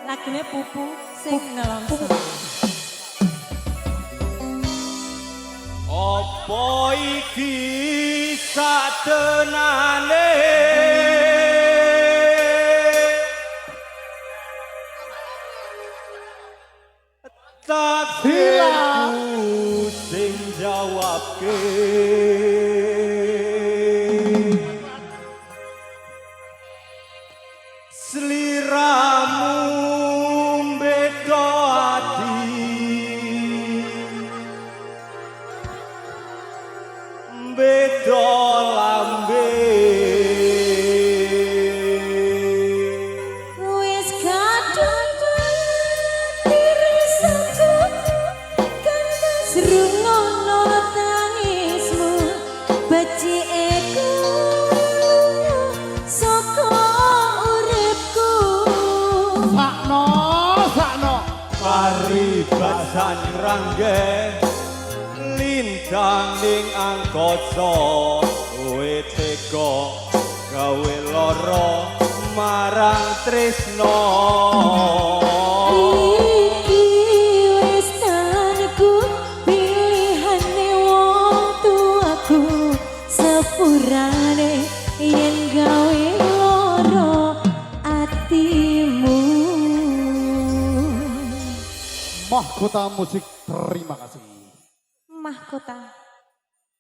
Lagune pupu sing nelongso. Apa iki satenane? Takdirku sing jawabke. Sliramu beda ati, beda lambe. Wis kadung tirisaku kan mas rungono tangismu becike ku saka uripku. Sakno, sakno. Paribasan rangge lintang ning angkasa, kowe tega gawe lara marang tresno. Iki wis dalanku pilihane wong tuaku, sepurane yen gawe lara atimu. Mahkota Musik terima kasih. Mahkota.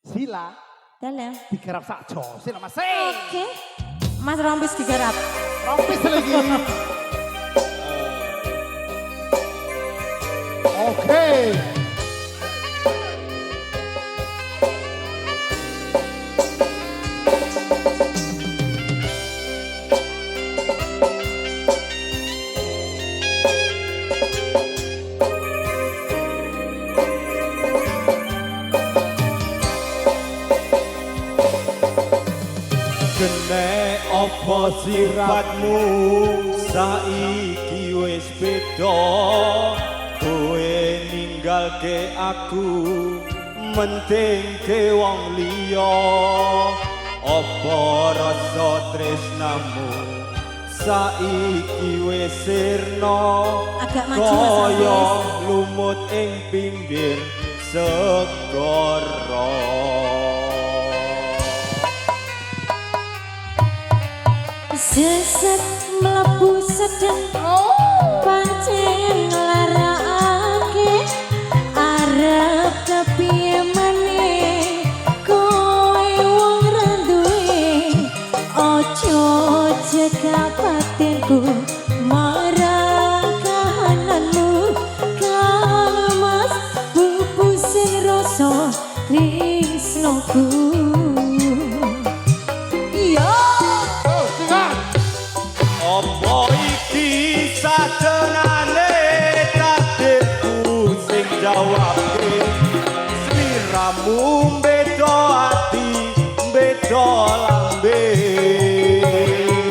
Sila Dalam. digarap sak jose lah Mas. Oke. Mas Rompis digarap. Rompis lagi. Oke. Kene apa sifatmu saiki wis beda, kowe ninggalke aku mentingke wong liya. Apa rasa tresnamu saiki wis sirna? Agak maju, Mas kaya Hafiz. Lumut ing pinggir segara. Sesek mlebu sedeng pancen nglarakake, arep kepiye meneh kowe wong ra duwe. Aja cekak batinku marang kahananmu kang mas pupu sing rasa tresnoku. Iya. Oh, singan. Apa iki satenane takdirku sing jawabke? Sliramu beda ati beda lambe.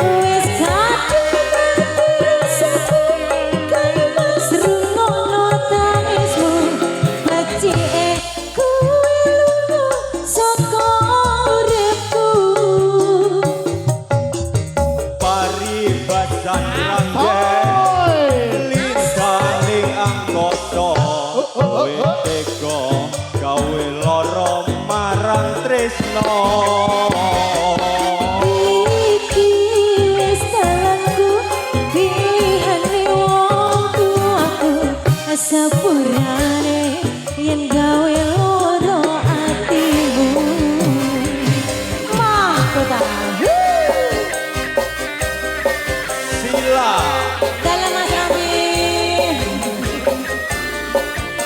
Wis kadung rasaku kang mas rungono tangismu, becike kowe lunga saka uripku. Paribasan rangge Oi. lintang angkasa, kowe tega gawe lara marang tresno. Iki wis dalanku pilihane wong tuaku, sepurane yen gawe lara atimu. Mahkota. Sila. Dalam Mas Rami.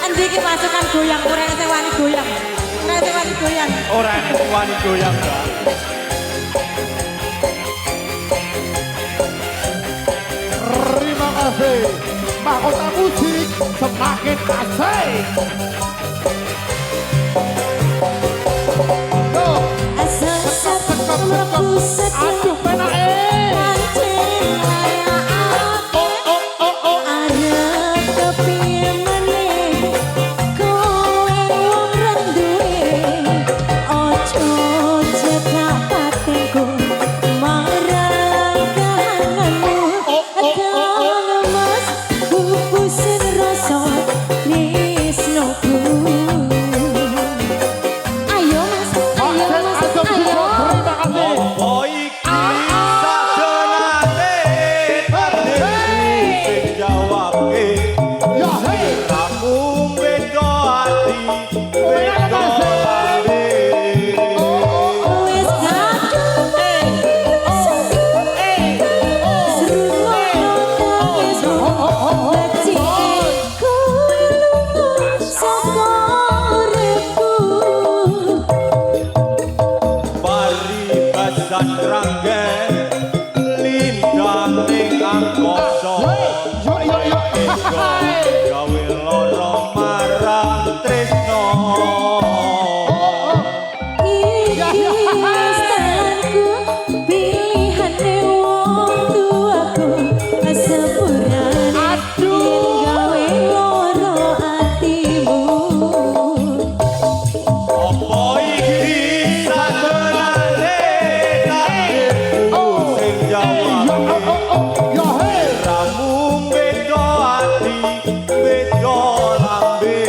Endi iki pasukan goyang, ora sing wani goyang. Ora sing wani goyang. Ora enek sing wani goyang, Mbak. Terima kasih. Mahkota Musik semakin asik. Yo, Sesek mlebu sedeng aduh penake. pancen nglarakake. Oh oh oh oh. Arep kepiye meneh kowe wong ra duwe. Aja cekak batinku marang kahananmu Oh, oh, oh, oh. kang mas tega gawe lara marang tresno. Iki wis pilihane wong tuaku, sepurane Aduh. yen gawe lara atimu. Apa iki satenane takdirku sing Yo, jawab? oh, oh, oh, yo, hey. Ramu beda ati, beda lambe.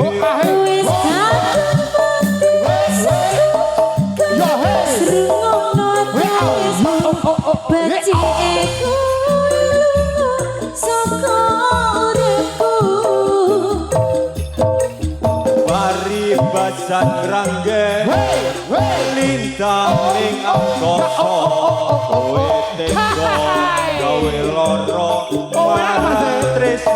Oh, ah, hey. Wis kadung Yo, hey. srungono tangismu, Oh, oh, oh. becike lunga saka uripku. Paribasan rangge Hey, hey. lintang ing angkasa, kowe tega gawe lara marang tresno.